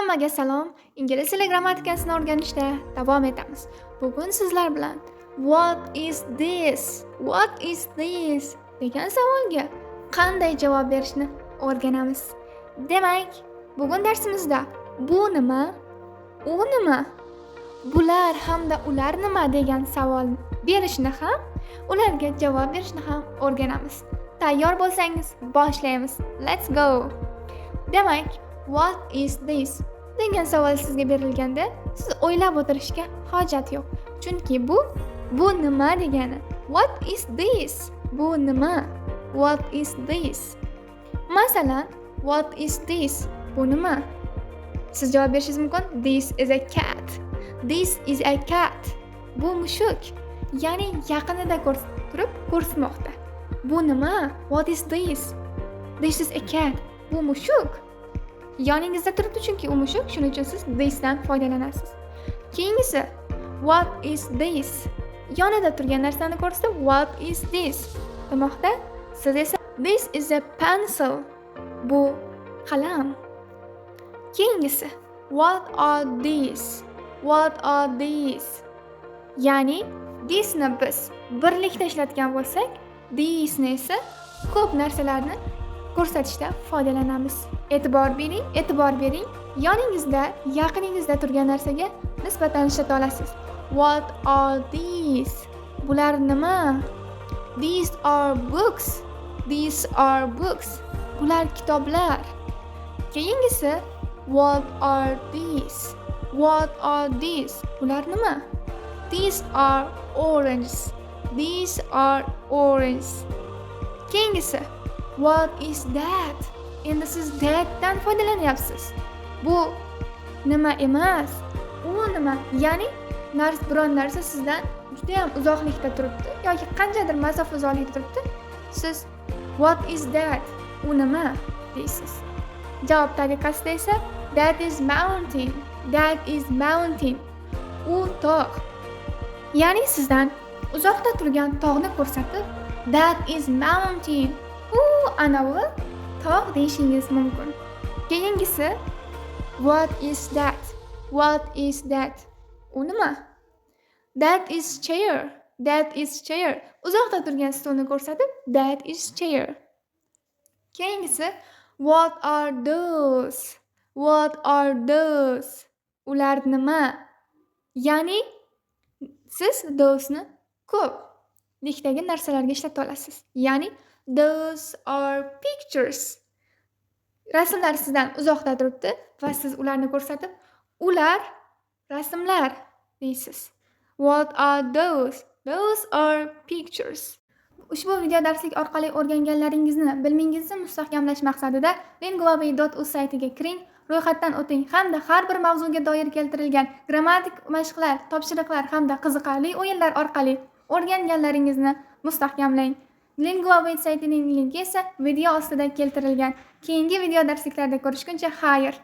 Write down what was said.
Hammaga salom. Ingliz tili grammatikasini o'rganishda davom etamiz. Bugun sizlar bilan "What is this? What is this?" degan savolga qanday javob berishni o'rganamiz. Demak, bugun darsimizda bu nima, u nima, bular hamda ular nima degan savol berishni ham, ularga javob berishni ham o'rganamiz. Tayyor bo'lsangiz, boshlaymiz. Let's go. Demak, "What is this?" degan savol sizga berilganda, siz o'ylab o'tirishga hojat yo'q. Chunki bu nima degani. What is this? Bu nima? What is this? Masalan, "What is this?" Bu nima? Siz javob berishingiz mumkin: "This is a cat. This is a cat." Bu mushuk. Ya'ni yaqinida turib ko'rsatmoqda. Bu nima? What is this? This is a cat. Bu mushuk. Yoningizda turibdi chunki u mushuk, shuning uchun siz "this" dan foydalanasiz. Keyingisi, "What is this?" Yonida turgan narsani ko'rsatib, "What is this?" demoqda. Siz esa "This is a pencil." Bu qalam. Keyingisi, "What are these? What are these?" Ya'ni "this" ni biz birlikda ishlatgan bo'lsak, "these" ni esa ko'p narsalarni ko'rsatishda foydalanamiz. E'tibor bering, e'tibor bering. Yoningizda, yaqiningizda turgan narsaga nisbatan ishlata olasiz. What are these? Bular nima? These are books. These are books. Bular kitoblar. Keyingisi, "What are these? What are these?" Bular nima? These are oranges. These are oranges. Keyingisi, "What is that?" Endi siz "that" dan foydalanyapsiz. Bu nima emas, u nima? Ya'ni biron narsa sizdan judayam uzoqlikda turibdi yoki qanchadir masofa uzoqlikda turibdi. Siz "What is that?" U nima deysiz. Javob tariqasida esa "That is mountain. That is mountain." U tog'. Ya'ni sizdan uzoqda turgan tog'ni ko'rsatib, "That is mountain." U anavi tog' deyishingiz mumkin. Keyingisi, "What is that? What is that?" U nima? That is chair. That is chair. Uzoqda turgan stulni ko'rsatib, "That is chair." Keyingisi, "What are those? What are those?" Ular nima? Ya'ni siz "those" ni ko'plikdagi narsalarga ishlata olasiz. Ya'ni "Those are pictures." Rasmlar sizdan uzoqda turibdi va siz ularni ko'rsatib, "Ular rasmlar" deysiz. What are those? Those are pictures. Ushbu video darslik orqali o'rganganlaringizni, bilimingizni mustahkamlash maqsadida linguaway.uz saytiga kiring, ro'yxatdan o'ting hamda har bir mavzuga doir keltirilgan grammatik mashqlar, topshiriqlar hamda qiziqarli o'yinlar orqali o'rganganlaringizni mustahkamlang. Linguaway saytining linki esa video ostida keltirilgan. Keyingi video darsliklarda ko'rishguncha xayr.